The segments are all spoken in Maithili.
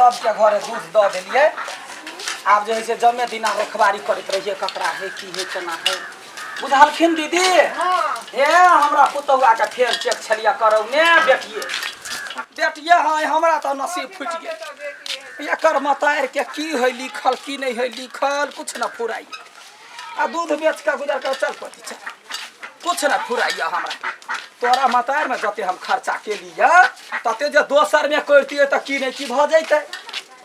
सबके घरे दूध दऽ देलियै। आब जे है से जमे दिना रखबारी करैत रहियै, ककरा है की है केना है, बुझलखिन दीदी? हे हमरा पुतहुआ के फेर चेक छलियै करौने। बेटिए बेटिए, हाँ हमरा तऽ नसीब फुटि गेल। एकर मतारि के की है लिखल की नहीं है लिखल, कुछ न फुराइए। आ दूध बेच कऽ गुजर कर चल पति चल, कुछ न फुराइए हमरा। तोरा मतारिमे जते हम खर्चा केलियै तते जे दोसरमे करितियै तऽ की नहि की भऽ जैतै।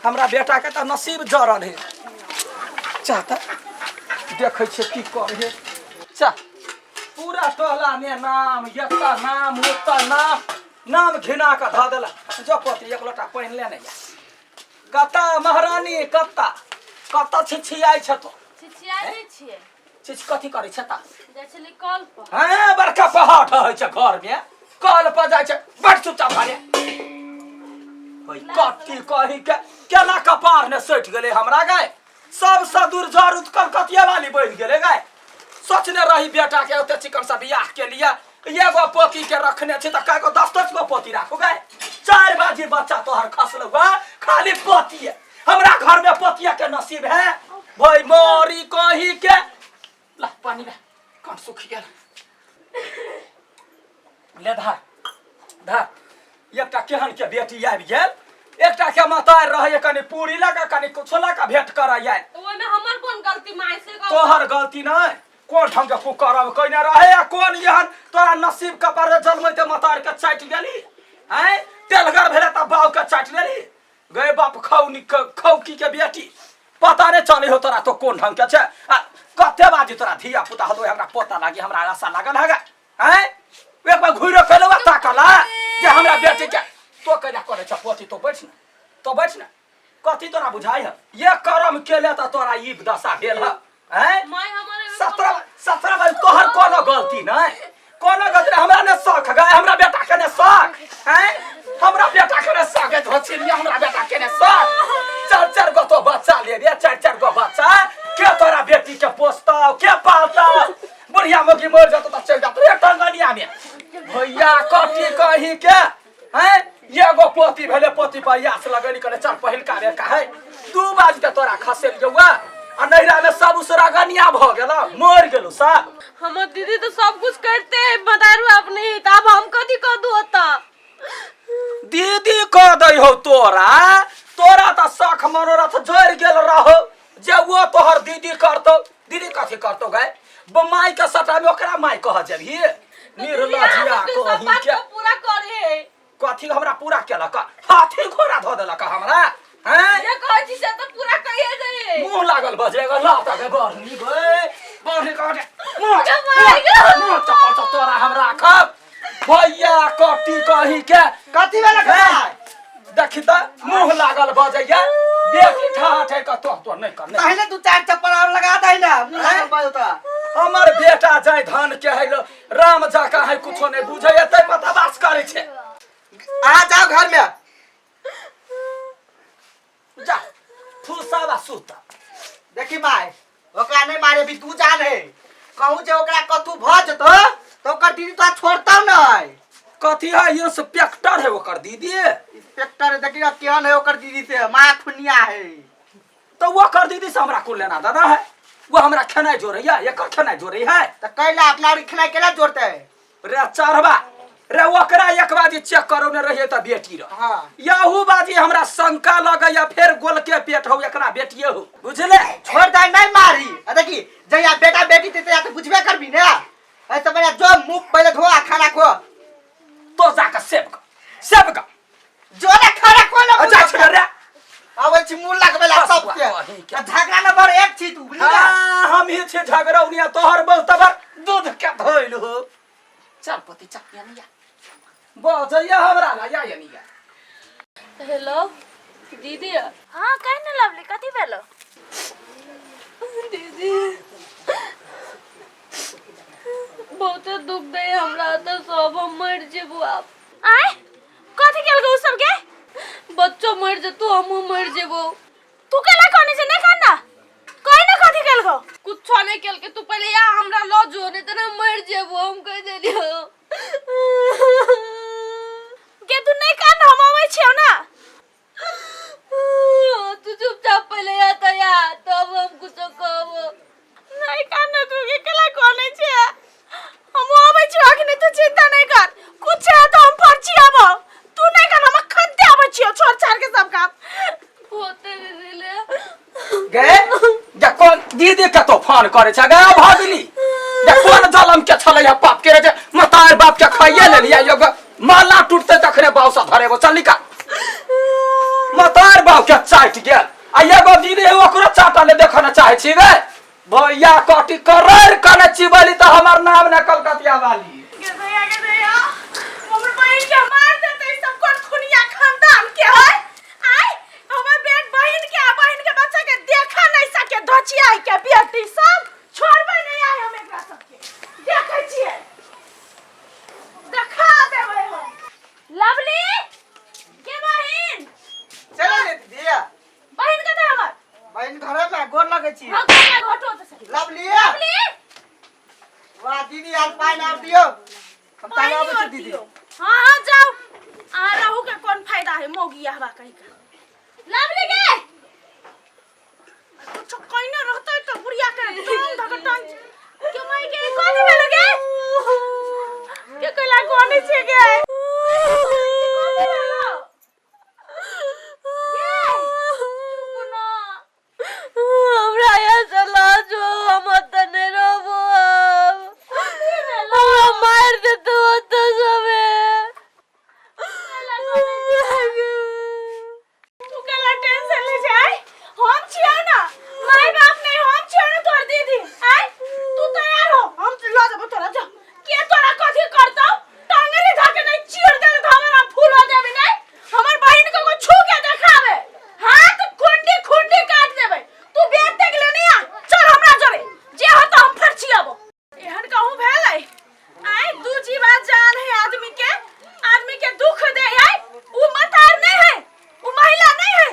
हमरा बेटाके तऽ नसीब जरल है। चल तऽ देखै छियै की करै है। चल पूरा टोला में नाम, एतऽ नाम ओतऽ नाम, नाम घिना कऽ धऽ देलक। जो पोती, एक लोटा पानि ले ने। कतऽ महारानी, कतऽ कतऽ छिछियाइ छ तो? छिछियाइ नहि छियै। छिछ कथी करै छ ता? जाइ छली कल पर। हाँ, बड़का पहाड़ होइ छै घर में, कल पर जाइ छै। बड़ चुपचाप घरे। ओइ कथी कही के केना कपार ने सटि गेलै हमरा गाय। सबसँ दूर जर कलकतिया वाली बनि गेलै गाय। सोचने रही बेटा के ओते चिकन से बियाह के लिए एगो पोती के रखने छी, तऽ कएगो 10-10 गो पोती राखू गाय? 4 बाजी बच्चा तोहर खसलौ बा, खाली पोती है। हमरा घर में पोतिया के नसीब है भाई मोरी कही के। ला पानी ला, कान सुखी गेल। ले धार धार। एकटा केहन के बेटी आबि गेल, एकटा के माता रहे कनि पूरी लगा कनि कुछो लगा भेंट करऽ आयल। तऽ ओहिमे हमर कोन गलती माय से कहू? तोहर गलती नहि, कोन ढंग के कुकरम कयने रहे आ कोन एहन तोरा नसीब कपार जन्मैते मतार के चाटि गेली। आँय तेलगर भेले तऽ बाउ के चाटि लेली। गए बाप खौनी खौकी के बेटी, पता नहीं चले हो तोरा तो कोन ढंग के छै। आ कते बाजी तोरा धिया पुता हतो, हमरा पोता लागी हमरा आशा लागल है। आँय एक बार घुरो कयलौ आ ताकला जे हमरा बेटी के तो कैला करे छ पोती। तो बैठ न, तो बैठ न। कथी तोरा बुझाइ है? ये करम केले तऽ तोरा ई दशा भेल है। आँय माय हमर एहिमे 17 बार तोहर कोनो गलती नहीं, कोनो गलती नहीं। हमरा ने शौक गए, हमरा बेटा के ने शौक। आँय हमरा बेटा के ने शौक है धोचिलिया, हमरा बेटा के ने शौक। 4-4 गो तो बच्चा लेबे, 4-4 गो बच्चा के तोरा बेटी के पोसतौ, के पालतौ? बुढ़िया मुगी मर जतौ तऽ चलि जातौ रे टंगनिया में। भैया कथी कही के हैं, एगो पोती भेले, पोती पर आस लगेली करे चल पहिलका बेर का है 2 बाज के तोरा खसेलियौ आ नैहरा में सब उसरागनिया भऽ गेल, मर गेलौ सब। हमर दीदी तो सब कुछ करते है मदारू अपने, तो अब हम कथी कर दू ओतऽ? दीदी कह दै हो तोरा, तोरा तऽ शख मनोरथ जरि गेल रहो जे वो तोहर दीदी करतौ। दीदी कथी करतौ गाय? माय के सटा में ओकरा माय कह जेबही? निर्लजिया सब कही बात के को पूरा करे। कथी हमरा पूरा केलक? हाथी घोड़ा धऽ देलक हमरा। हैं जे कहै छी से तऽ पूरा कहिए दे। मुंह लागल बजेगा ला तक बढ़नी गए बढ़नी कह मुंह गे माय गे। मुंह चप्पल से तोरा हम राखब। भैया कटी कही के कथी भेल हैं? देखी तऽ मुंह लागल बजैया बेटी ठा ठा कऽ तो तो नहीं कर नहीं। तहने 2-4 चप्पल और लगा दे ना, मुंह लागल बजौ तऽ। हमर बेटा जाय धान के है राम जाका है, कुछो नहीं बुझै एतै बतबास करै छै। आ जाओ घर में जा फुसावा सुत। देखी माय, ओकरा नहीं मारे भी तू जान है, कहूँ जे ओकरा कतू भ जतो तो ओकर दीदी तोरा छोड़तौ नहीं। कथी है इंस्पेक्टर है ओकर दीदी? इंस्पेक्टर देखी ना केहन है ओकर दीदी से माँ खुनिया है। तो ओकर दीदी से हमरा कुल लेना देना है? वो हमरा खेनाइ जोड़ैया, एकर खेनाइ जोड़ै है। तो कैला अपना और खेनाइ केला जोड़ते? रे चढ़बा रे, ओकरा एक बाजी चेक करौने रहिए तऽ बेटी रह। हाँ। यहू बाजी हमरा शंका लगैया, फेर गोल के पेट हो एकरा बेटिए हो, बुझले? छोड़ दे नहीं मारी। आ देखी जहिया बेटा बेटी ते तहिया तो बुझबे करबी ने। ऐसे बढ़िया जो मुंह पहले धो आ खाना खो। तो जाके सेब कर, सेब कर। जो ने खाना खो ना। जा छिड़े रे। आबै छी मुंह लगबै ला बस सबके। बुआ, कहीं के। आ झगड़ा नंबर 1 छी तू, बुझली ना? हाँ, हम ही छी झगड़ौनिया, तोहर बहुत तबर दूध के धोइल हो। चल पति चल, यानी या बजैया हमरा ला या यानी या। हेलो दीदी। हाँ कहि ने लवली, कथी भेलो? दीदी बहुते दुख दे हमरा तऽ सब, हम मर जेबो आब। आय कथी केलको उ सब के? बच्चो मर जेतो, हमहूँ मर जेबो। तू केला कहने छै नहीं खाना, कहि ने कथी केलको? कुछो नहीं केलके, तू पहले या हमरा ल जो, नहीं तऽ हम मर जेबो, हम कह देलियो। गे तू नहीं कान, हम अबै छियौ ना। दीदी के तो फोन करे छै गे भगनी जे कोन जलम के छलै है पाप के रे जे मतार बाप के खाइए लेलियै योग माला टूटते तखने बाउ से धरेबो चल निकाल मतार बाप के चाटि गेल आ एगो दीदी है ओकरो चाटल देखऽ ने चाहै छी गे भैया कटी करर कने चिबली तऽ हमर नाम ने कलकतिया वाली गे भैया, गे भैया, हमर बहिन के मार देतै सब कोन खुनिया खानदान के है आय हमर बेट बहिन के आ बहिन के बच्चा के देखा नहीं सके धचियाई के बेटी सब छोड़बै नहीं आय हम एकरा सबके देखै छियै देखा देबै हम लवली के बहिन चले ने दीदी बहिन कतऽ हमर बहिन घरे में गोर लगै छी हाँ गोर घटो तऽ सही लवली लवली वाह दीदी आज पानि आब दियौ हम ताले पानि अबै और छी दीदी दियौ। हाँ हाँ जाओ आ रहू के कौन फायदा है मौगी हवा कहीं का लवली गे कुछ कहीं रहते तो बुढ़िया के टांग धक टांग क्यों माई के कौन भेल गे के कैला कोने छे गे कथी भेलो? हमरा यहाँ से लऽ जो हम ओतऽ नहि रहबो आब हमरा मारि देतौ ओतऽ सबे तू केला टेंशन ले जाय हम छियै ना माय बाप नहीं हम छियै ना तोर दीदी आय तू तैयार हो हम ल जेबो तोरा जा के तोरा कथी करतौ टांगरी धके नहीं चीर दे त हमरा फूल हो देबे नहीं हमर बहिन के को छू के देखाबे हाथ खुंडी खुंडी काट देबे तू बेच देख ले नहीं आ चल हमरा जरे जे होतो हम फरछियाबो एहन कहूँ भेलै आय दू जीवा जान है आदमी के आदमी के दुख दे है उ मतार नहीं है उ महिला नहीं है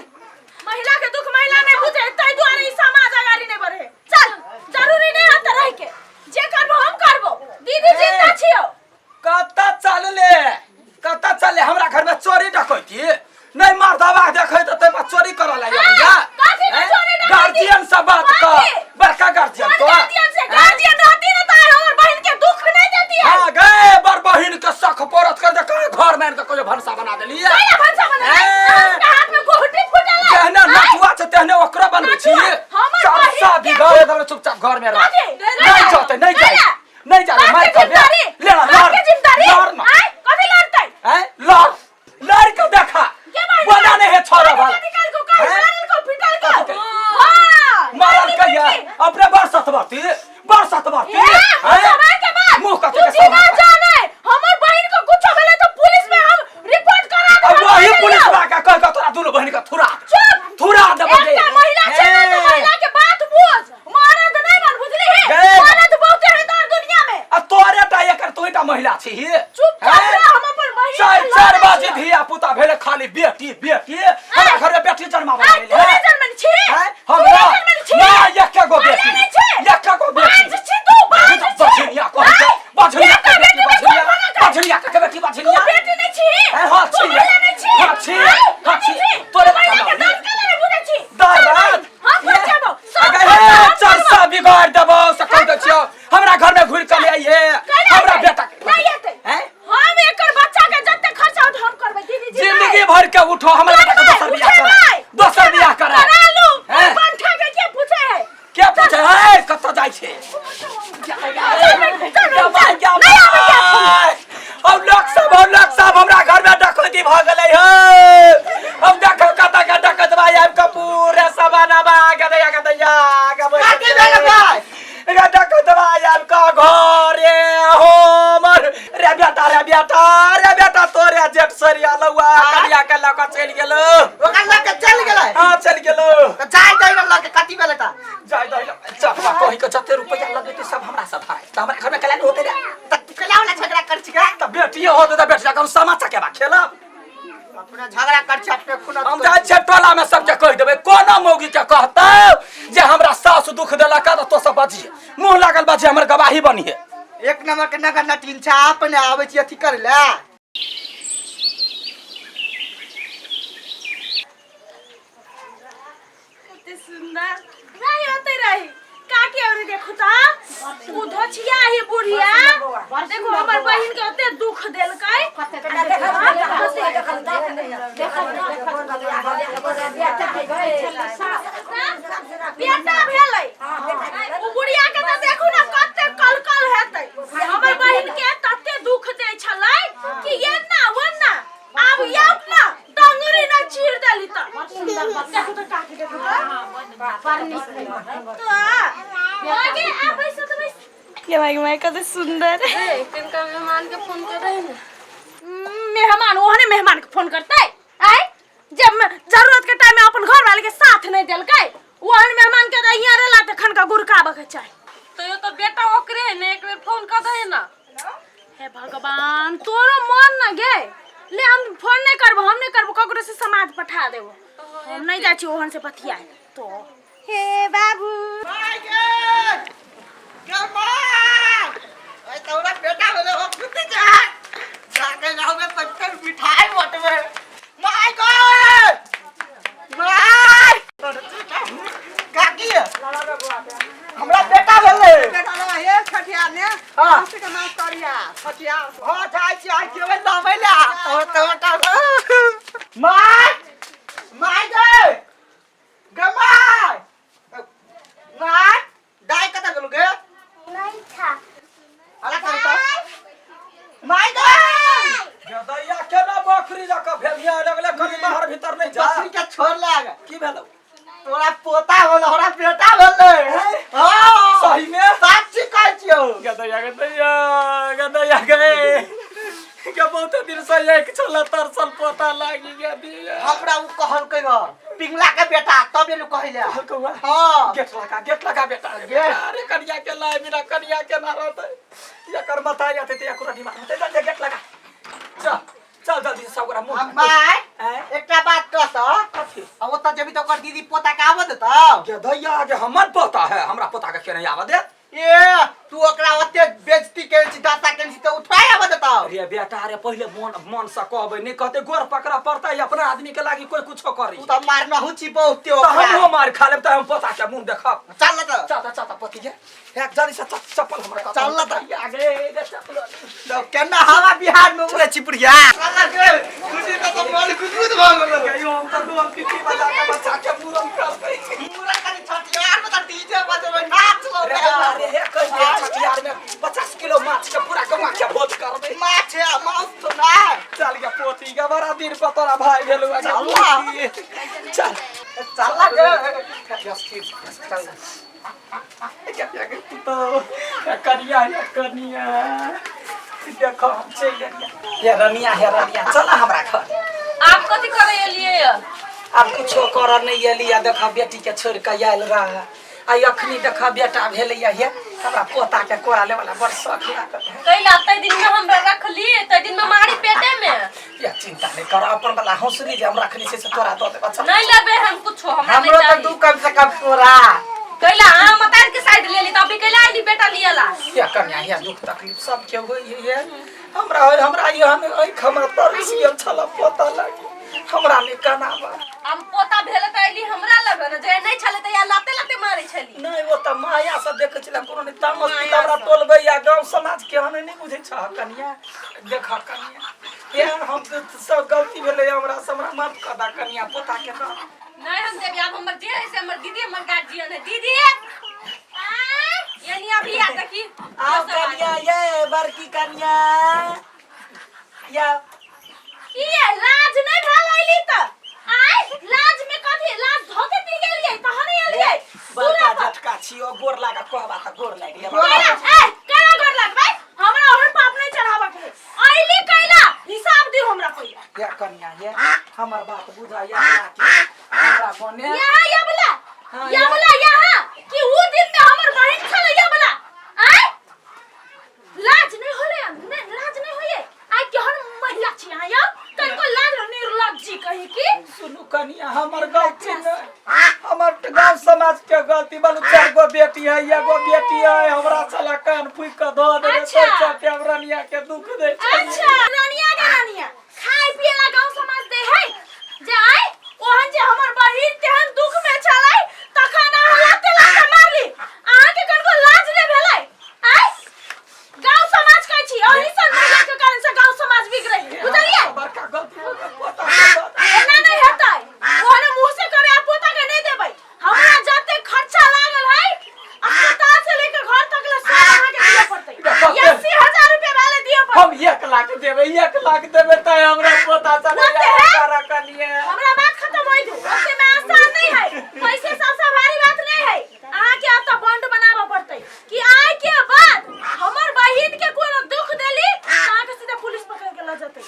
महिला के दुख महिला नहीं बुझे तै दुआरे ई समाज अगाड़ी नहीं बढ़े चल जरूरी नहीं है रह के जे करबो हम करबो दीदी जिंदा छियो कतऽ चलले कतऽ चलले हमरा घर में चोरी डकैती नहीं मर्दवा देखै तऽ तै पर चोरी करऽ लागि भैया कथी के चोरी डकैती? गार्जियन से बात कर कथी? बड़का गार्जियन कोन तो गार्जियन से गार्जियन रहती ना तो हमर बहन के दुख नहीं देती है हां गए बड़ बहिन के सख पोरत कर दे कहाँ घर में आनि के कोई भनसा बना देली है कैला भनसा बना ए। हाथ में गोहटी फूटल है तेहने नटुआ छै तेहने ओकरो बनबै छी हमर सब बहिन सब के बिगाड़ देबै चुपचाप घर में रह कथी? नहीं जते नहीं जाए कैला? नहीं जाए बाप मार के कर जिम्मेदारी ले ना बाप लड़ के जिम्मेदारी लड़ ना आय कथी लड़तै हैं लड़ लड़ के देखा के मारतै? बना नहीं है छोरा भाई कथी कथी को काहे हैं? मारल को पिटल को कथी के? हां मारल कहिया अपने बरसत बरती बरसत बरती ए, मुँह संभाल के बात। मुंह कथी तू के जीना संभाल? जाने हमर बहिन को कुछो भेलै तो पुलिस में हम रिपोर्ट करा अब देबै वही पुलिस बा के कह के तोरा दुनू बहिन के थुरा चुप थुरा देबो गे एकटा महिला छै ना तो महिला के बात बुझ मरद नहीं बन बुझली हे गए। मरद बहुते है तोर दुनिया में आ तोरे टा एकर तोहिटा महिला छी चुपचाप रह हम अपन बहिन चार के चार लड़ै बाजी छियौ। धिया पुता भेले खाली बेटी बेटी हमरा घर में बेटी जन्माबऽ आइ लागल तू नहि जन्मल छी हैं? तू हम नहि ना जन्मल छी ना एके गो महिला बेटी नहि छी एके गो बेटी बाज छी तू बाज छी बझनिया कहै छै आइ, बझनिया बेटा के बेटी बेटी में बझनिया कोन फरक है? बझनिया के बेटी तू बझनिया बेटी नहीं छी हैं, हाँ, तू छी। महिला नहीं छी हाँ, छी। आइ, हाँ, कथी छी। छी? तोरे तू महिला के बाप दर्द केला नहीं बुझै छी दर्द? चल भाई, हम पर जेबो सब अगर खर्चा हे हम चरसा करबो। बिगाड़ देबो से कह दै छियौ हमरा घर में घुरि के ले आइहे कैला हमरा हेतै? बेटा के नहीं हेतै। हैं? हम एकर बच्चा के जते खर्चा होत हम करबै दीदी जी जिंदगी भर के उठो हमरा बेटा के दोसर बियाह करा दोसर बियाह करा करा लू हैं? पंठा के के पूछे है के पूछे है कतऽ जाइ छै चल चल चल नहीं आबै के अब लोक सब अब लोक सब हमरा घर में डकैती भऽ गेलै हे अब देखो कतऽ के डकैतबा आबि कऽ पूरे सबानाबा गदैया गदैया कथी भेल भाई? रे डकैतबा आबि कऽ घरे हमर रे बेटा रे बेटा रे बेटा तोरे जेठ सरिया लौआ कनिया के लऽ कऽ चलि गेलो ओकरा लऽ के चलि गेलै हँ चलि गेलो तऽ जाय दही ने लऽ के कथी भेलै तऽ जाय दही चटवा कहि के जते रुपैआ लगेतै सब हमरा से भाय तऽ हमरा घर में कल्याण होते रे तऽ तू केला वाला झगड़ा कर छी का तऽ बेटिए होते तऽ बेटिया कम सामा चकेबा खेलब अपने झगड़ा कर छी अपने खून हम जाइ छियै टोला में सबके कहि देबै कोनो मौगी के कहतौ जे हमरा सास दुख देलक तऽ तो सब बजिए मुँह लागल बजिए हमर गवाही बनिहे एक नंबर के नगर नटीन छै अपने आबै छी अथी करे ले कते सुंदर रही होते रही काकी और देखो ता उ धोछिया ही बुढ़िया देखो हमर बहिन के ओते दुख देलकै बेटा भेलै ओ बुढ़िया के तऽ देखू ने कते कलकल हेतै। हमर बहिन के तते दुख दै छलै कि एना ओना आब याउ ना डंगरी ना चीर देली तऽ। देखू तऽ काकी देखू तऽ। तो आगे आ बैसो तऽ बैस। ये माय माय कते सुंदर। ए किनका मेहमान के फोन कर रहे ने? मेहमान ओहने मेहमान के फोन करतै आय जब जरूरत के टाइम में अपन घर वाले के साथ नहीं देलकै ओहन मेहमान के तऽ यहाँ रहला तखन का गुड़काबऽ के चाही। तो यो तो बेटा ओकरे है ने, एक बेर फोन कर दे ना। हे भगवान तोरो मन न गे, ले हम फोन नहीं करबो, हम नहीं करबो, ककरो से समाज पठा देबो, हम नहीं जाइ छी ओहन से बतियाए। तो हे बाबू माय गे गे माय, ओए तोरा बेटा भेलै हो कुत्ते जा जाके गाँव में पत्थर मिठाई बटवे। My गे my काकी हमरा बेटा भेलै। बेटा भेलै हे छठियार ने। हाँ। के मांस करिया छठियार। हाँ जाइ छी आइ जेबै लाबै ला। और तो बेटा my my गे गे my my दाइ कतऽ गेलु गे? नहीं था। अरे कतऽ my गे गदैया केना बकरी जकाँ भेलिया लगले कनी बाहर भीतर नहीं जा। बकरी के छोड़ लाग। की भेलौ? तोरा पोता होल हमरा बेटा भेलै। हाँ सही में? साक्षी कहै छियौ। गदैया गदैया गदैया गे के बहुत दिन से एक छला तरसल पोता लागी गया दिया। हमरा उ कहलकै ग पिंगला के बेटा तब एलु कहैले। कहलकै वा? हाँ। गेट लगा बेटा। गेट। अरे कनिया के लाए बिना कनिया के ना रहतै। एकर मताई आते ते एकरो दिमाग होतै। जल्दी गेट लगा। चल चल जल्दी से सब गोरा मुँह। हम my आँय? एकटा बात कह त। कथी? आ ओतऽ जेबी तऽ ओकर दीदी पोता के आबऽ देतौ? गदैया के हमर पोता है, हमरा पोता के केना आबऽ देत? ए तू ओकरा ओते बेइज्जती केने छी, दाता केने छी, तऽ उ थोड़े आबऽ देतौ? अरे बेटा रे पहिले मन मन से कहबै, नहीं कहते गोर पकड़ा पड़तै, अपना आदमी के लागी कोई कुछो करी। तू तऽ मारनहु छी बहुते तऽ ओकरा। हमहूँ मार खा लेब तऽ हम पोता के मुँह देखब। चल न तऽ। चल चल पति के एक जल्दी से चप्पल हमरा कतौ। चल न तऽ। आगे रे चप्पल। तो केना हवा बिहार में उड़े छी बुढ़िया। चल न गे, खुशी तऽ तो मन गुदगुद भऽ गेलौ। गयो हम तऽ डोल पिपी बजा के बच्चा के मुड़न करबै। मुड़न करी छठियार में तऽ डीजे बजेबै, नाच रे लेबै। रे हे कहि दे छठियार में 50 किलो माछ के पूरा गमा के भोज करबै। माछ है, मांस तो ना। चल गे पोती गे, बड़ा दिन पर तोरा भाई भेलौ गे चल ना। पोती। चल। चल न गे। चल। कनिया या कनिया देखो हम चलि गेलियै। हे रनिया हे रनिया चल हमरा घर। आप कथी करे एलियै य? आब कुछो करऽ नहि एलियै, देख बेटी के छोड़ि कऽ आयल रह आ अखनी देख बेटा भेलैया हे हमरा पोता के कोरा लेवला बड़ शौक लागल है। कैला तै दिन में हमरा रखली, तै दिन में मारी पेटे में। या चिंता नहीं कर, अपन वाला हौसली जे हम रखनी छै से तोरा दऽ देबऽ। चल। नहीं लेबे हम कुछो, हमरा नहीं हमरो तऽ चाही। दू कम से कम तोरा। कैला अहाँ मतार के साइड लेली तऽ अभी कैला आइली बेटा लियला? या कन्या या दुख तकलीफ सब के होइ है। हमरा होय, हमरा ई हम एहि खमा तरस गेल छल पोता लागी, हमरा नहि कनाबा। हम पोता भेल तऽ अइली हमरा लगन, जे नहीं छले तऽ या लाते लाते मारे छली। नहीं ओ तऽ माया से देखै छलै कोनो नहि तामस पिता हमरा टोलबै या गाँव समाज के हन नहि बुझै छह कन्या। देख कन्या यार हम तऽ सब गलती भेलै हमरा से, हमरा माफ कऽ दा कन्या पोता के दऽ। नहीं हम देबी, आब हमर जे है से हमर दीदी हमर गार्जियन है। दीदी यानी अभी आ देखी। आओ कन्या ये बड़की कन्या या की ये लाज नहीं भेल अइली तऽ? आय लाज में कथी लाज धोके पी गेलियै तहन एलियै। बड़का झटका छियो, गोर लागत कहबा तऽ गोर लागि लेबा। कैला ए कैला गोर लगबै, हमरा ओहन पाप नहीं चढ़ाबऽ के है। अइली कैला हिसाब दियौ हमरा पहिले। या कन्या ये हमर बात बुझा या हमरा के हमरा बने यहाँ ये बोला। हाँ, ये या। बोला यहाँ कि उ दिन में हमर बहिन छलै ये बोला। आय लाज नहीं होले, नहीं लाज नहीं होये। आय केहन महिला छी अहाँ यौ, कनको लाज निर्लज्जी कही की। सुनू कनिया हमर गलती नहीं, हमर गांव समाज के गलती। बालू 4 गो बेटी है, एगो बेटी है, हमरा छला कान फूक के धो देने। अच्छा। तो सब के रनिया के दुख दे छै। अच्छा रनिया के रनिया खाय पिए ला गांव समाज दे है जे आय ओहन जे हमर बहिन तेहन दुख में छलै तखन अहाँ लाते लाते मारली, अहाँ के कनको लाज नै भेलै? आय गांव समाज कहै छी अही सन महिला के कारण से गांव समाज बिगड़ै, बुझलियै? बड़का गलती हो गेल, पोता के दऽ दे। एना नै हेतै, ओहने मुंह से करे आ पोता के नै देबै। हमरा जते खर्चा लागल है देबै 1 लाख देबै तऽ हमरा पोता चले ओते है? रखलिए। हमरा बात खत्म होई दू। ओते में आसान नहीं है, पैसे सबसे भारी बात नहीं है। अहाँ के अब तो बॉन्ड बनाबऽ पड़तै कि आइ के बाद हमर बहिन के कोनो दुख देली तऽ अहाँ के सीधा पुलिस पकड़ के लऽ जेतै।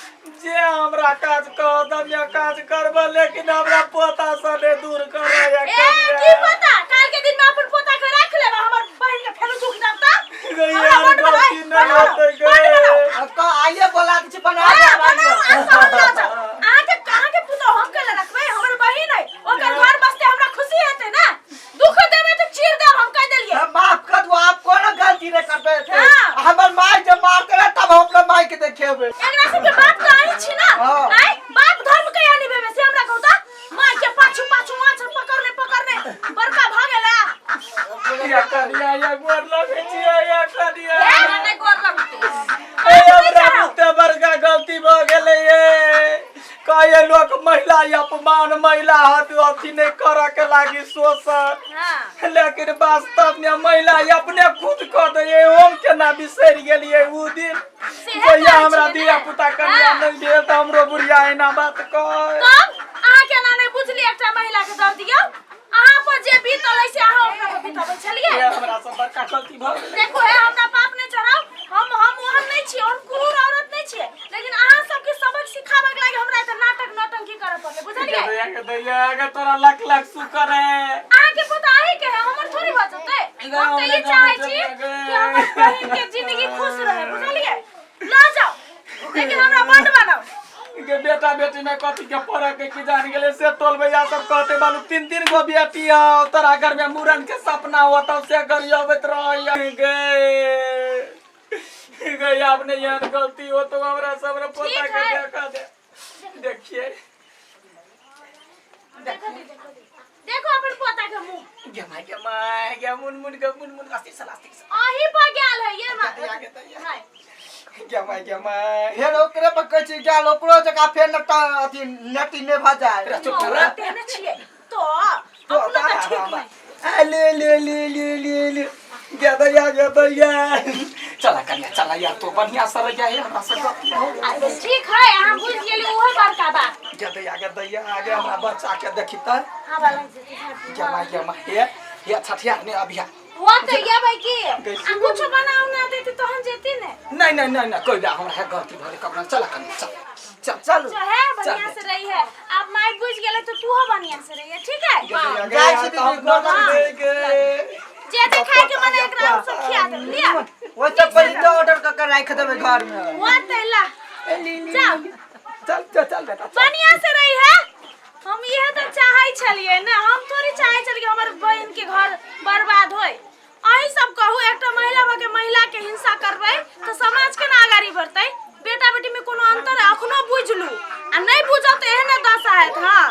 जे हमरा काज कह दम काज करब, लेकिन हमरा पोता से नहि दूर करे। ए, की पता काल के दिन में अपन पोता के राख लेब, हमर बहिन के फेरो दुख देब तऽ गई हमरा यार, बॉन्ड बनाओ, गलती नहीं बॉन्ड बनाओ, होतै बॉन्ड बनाओ। गे। अब कह आइए बोला दै छी बना हाँ, दे। बनाओ, आ तहन लऽ जाओ। अहाँके पुतोह हम केला रखबै? हमर बहिन है, ओकर घर बसते हमरा खुशी हेतै ने। दुख देबै तऽ चीर देब, हम कहि देलियै। हम माफ कर दू, आप कोनो गलती नहीं करबे। हाँ। हमर माय जब मारते रहे तब हम अपना माय के देखेबे। एकरा सबके बाप तऽ अहीं छी ना? हाँ। आँय, बाप धर्म कहिया निभेबै से हमरा कहू तऽ। माय के पाछू पाछू आँचल पकड़ने पकड़ने बड़का भऽ गेला। या कनिया, या गोर लगै छियै या कनिया। हमरा नहि गोर लगतै। ए, हमरा बुते बड़का गलती भऽ गेलै। ये कहे लोक महिला अपमान, महिला हद अथी नहि करऽ के लागी शोषण, लेकिन वास्तव में महिला अपने खुद कऽ दैये। हम केना बिसरि गेलियै उ दिन जहिया हमरा धिया पुता कन्या नहि भेल तऽ हमरो बुढ़िया एना बात कह। तब अहाँ केना नहि बुझलियै एकटा महिला के दर्द? यौ, अहाँ पर जे बीतल है से अहाँ ओकरा पर बीतबै छलियै? ए, हमरा सब बड़का गलती भऽ गेलै। देखो हे, हमरा पाप नहि चढ़ाउ। हम ओहन नहि छियै, हम क्रूर औरत नहि छियै, लेकिन अहाँ सबके सबक सिखाबे के लागी हमरा एते नाटक नौटंकी करऽ पड़लै, बुझलियै? दैया के दैया के तोरा लाख लाख शुक्र है। अहाँके पता अहीं के है, हमर थोड़ी भऽ जेतै। हम तऽ ई चाहै छी कि हमर बहिन के जिंदगी खुश रहे, बुझलियै? लऽ जाउ, लेकिन हमरा बड बनाउ। के बेटा बेटी में कथी के फर्क है कि जान गेले से टोल भैया सब कहते बालू तीन तीन गो बेटी हो, तोरा घर में मुड़न के सपना होता से गरियाबैत रह गे गे। आब नहीं एहन गलती हो तो हमरा सब रे पोता ठीक के है। देखा दे, देखिए। देखो दी, देखो दी, देखो अपन पोता के मुंह। गे my, गे my, गे मुन मुन, गे मुन मुन, अस्थिर सन, अस्थिर सन। अही पर गेल है ये मा। दैया के दैया। नहीं। गे my, गे my. फेर ओकरे पर कहै छी गेल ओकरो जकाँ फेर न अथी नेटी नहि भऽ जाय। रे चुप कर रे। औरत तेहने छियै तो अपनो तऽ ठीक नहीं। आ, ले ले ले ले ले ले, गे दैया, गे दैया, चला कनिया, चला यार, तो बढ़िया से रह जाए, हमरा से गप नहि हो। आ, ठीक है, अहाँ बुझि गेली, ओहे बड़का बात। गे दैया, गे दैया, आगे हमरा बच्चा के देखी तऽ। हाँ, वाला जेतै। गे my, गे my, हे हे छठियार ने अभिया। वो तो ये भाई की आ कुछ बनाऊ ना देती तहन जेती ने। नहीं नहीं नहीं नहीं, कोई ना, हमरा है गलती भले कबरा। चला कनिया, चल चल। चलू। जो है बढ़िया से रही है। अब माई बुझ गेले तो तू हो बढ़िया से रही है, ठीक है? गे दैया, गे जाइ छी तऽ हम दीदी, गोर नमक दे गे। जे जे खाए के मन है, एकरा हम सब खिया देब, लिया। ओहि तऽ पहिले ऑर्डर कऽ के राखि देबै घर मे। वो तो ला, जाओ। चल चल चल बेटा, चल। बढ़िया से रही है, हम इहे तऽ चाहै छलियै ने। हम थोड़ी चाहै छलियै कि हमर बहिन के घर बर्बाद होय। अहीं सब कहू, एकटा महिला भऽ के महिला के हिंसा करबै तऽ समाज केना अगाड़ी बढ़तै? बेटा बेटी में कोनो अंतर है? अखनो बुझलू आ नहि बुझब तऽ एहने दशा हैत। हाँ।